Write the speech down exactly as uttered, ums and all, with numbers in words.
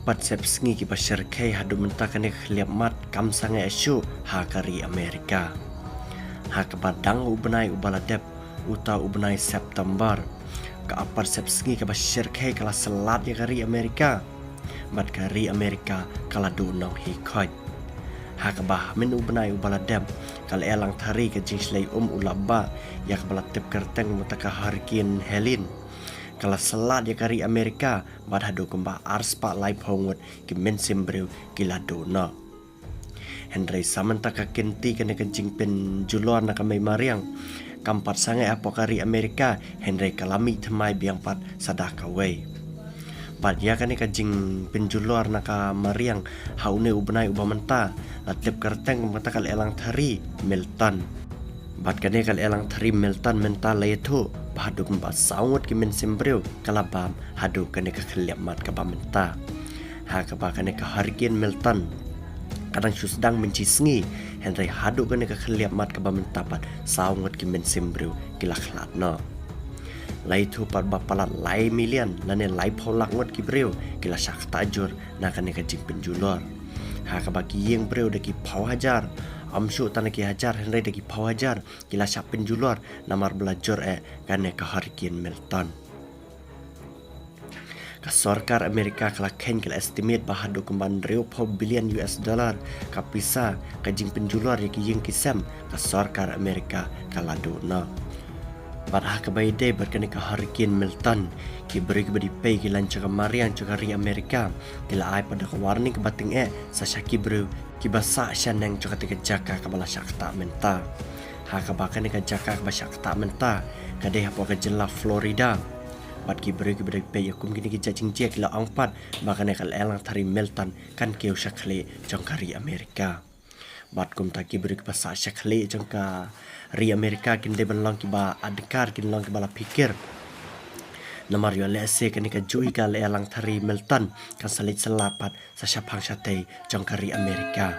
Pat sep sngi kiba shyrkhei haduh mynta kane ka khlieh mat kam sangeh shuh ha ka ri Amerika. Ha kaba dang u bnai uba la dep, uta u bnai September, ka apar sep sngi kaba shyrkhei ka la slat ïa ka ri Amerika. Bad ka ri Amerika ka la duh nonghi khoit. Ha kaba ha mynta u bnai uba la dep, ka la ïalang thari ka jingshlei um u la bah, ïa kaba la tip kyrteng mynta ka Hurricane Helene. Ka la slat ïa ka ri Amerika bad haduh kumba arspah laiphew ngut ki mynsiem briew ki la duh noh. Hynrei sa mynta ka kynti kane ka jingpynjulor na ka mei mariang kam pat sangeh hapoh ka ri Amerika, hynrei ka la mih thymmai biang pat sa da kawei. Bad ïa kane ka jingpynjulor na ka mariang ha une u bnai uba mynta la tip kyrteng mynta ka la ïalang thari Milton. Bad kane ka la ïalang thari Milton mynta la ïathuh ba haduh kumba saw ngut ki mynsiem briew ka la bam haduh kane ka khlieh mat kaba mynta. Ha kaba kane ka Hurricane Milton ka dang shu sdang mynta shi sngi, hynrei haduh kane ka khlieh mat kaba mynta pat saw ngut ki mynsiem briew ki la khlad noh. La ïathuh pat ba palat lai million lane laiphew lak ngut ki briew ki la shah ktah jur na kane ka jingpynjulor. Ha kaba ki ïing briew da ki phew hajar, ym shuh tang da ki hajar hynrei da ki phew hajar ki la shah pynjulor namar ba la jur eh kane ka Hurricane Milton. Ka sorkar Amerika ka la kheiñ, ka la estimate ba haduh kumba hynriewphew billion U S dollar ka pisa ka jingpynjulor ïa ki ïing ki sem ka sorkar Amerika ka la duh noh. Bad ha kaba ïadei bad kane ka Hurricane Milton, ki briew kiba dei pei ki laiñ jong ka mariang jong ka ri Amerika ki la ai pat da ka warning kaba tyngeh sa sha ki briew kiba sah shaneng jong kata ka jaka kaba la shah ktah mynta. Ha kaba kane ka jaka kaba shah ktah mynta ka dei hapoh ka jylla Florida. Bad ki briew kiba dei pei ïa kum kine ki jait jingjia ki la ong pat ba kane ka la ïalang thari Milton kan kiew sha khlieh jong ka ri Amerika. Bad kumta ki briew kiba sah sha khlieh jong ka ri Amerika kin dei ban long kiba adkar, kin long kiba la phikir. Namar ïoh lehse kane ka juh ïa ka la ïalang thari Milton kan sa leit sa lap pat sa shaphang shatei jong ka ri Amerika.